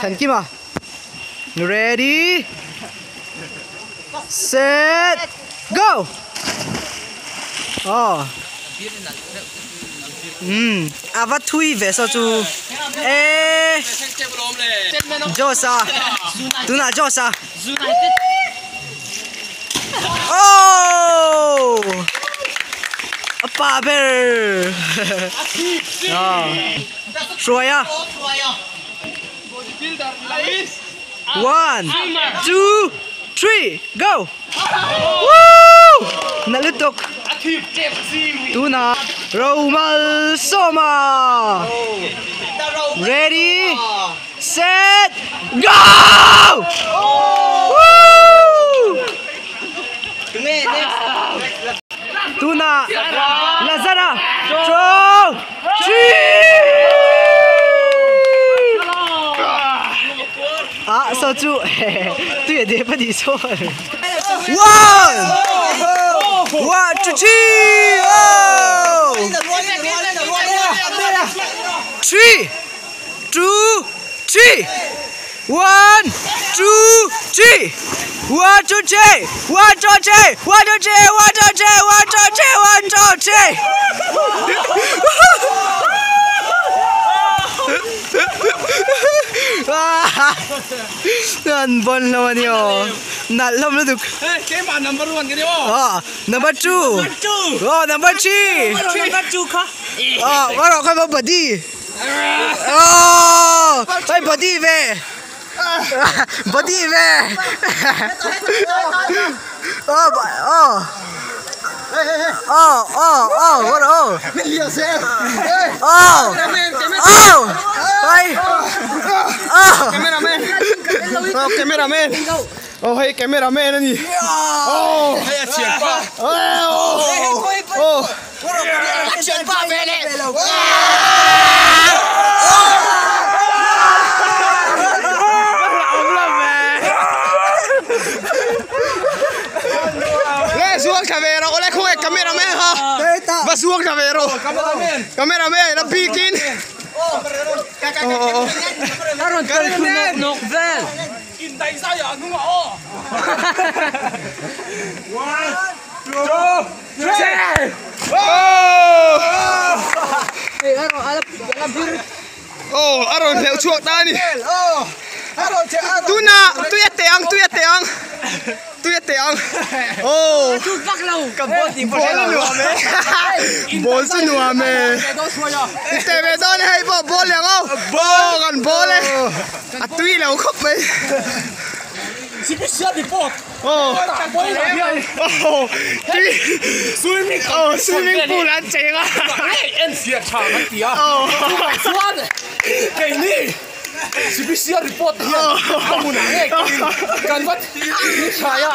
Thankima Ready Set Go! Aw Umm a va thui ve saw chu e Josh-a tunah Josh-a Aww a pa ber aw Hruaia One two three go Woo nalh lutuk tunah Romal Sawma Ready set go Woo tunah Lazara two Ah, so chu tui a dep a nih chuan One! One, two, three! Oh! Three, two, three! One, two, three! One, two, three! One, two, three! One, two, three! One, two, three! One, two, three! One, two, three! An bawn hlawm a ni aw nalh hlawm lutuk Keimah number one ka ni aw Number two Aw number three Number two kha Aw erawh kha body Aw hei body ve Body ve Aw aw Aw aw aw what aw Aw aw Hei Aw Cameraman Aw cameraman Aw hei cameraman a ni Aw Hei a thianpa Aw Aw A thianpa ve le Le zuang thla ve rawh le khawnge cameraman kha va zuang thla ve rawh cameraman a bikin A rawn kal thu nawk nawk vel. Aw a rawn hleuh chhuak ta a ni tunah tui a teh ang tui a teh ang tui a teh ang aw ball a nuam e ball chu nuam e i teh ve dawn e hei pawh ball liang aw aw kan ball e a tui lo khawp mai. Aw aw tui swimming aw swimming pool an cheng a en fiah tha kan ti a aw chuvang chuan keini cbcr report te hian a hmunah ngei kalin kan va thil thlai a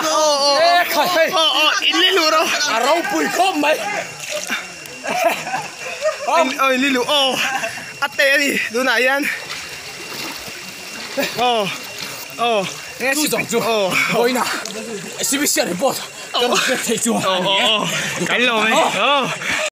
e khai hei aw aw in li luh rawh a ropui khawp mai aw in li luh aw a te a ni tunah hian aw aw Chu zawng chu vawiina CBC report kan pek thei chu a ni e. Kan lawm e.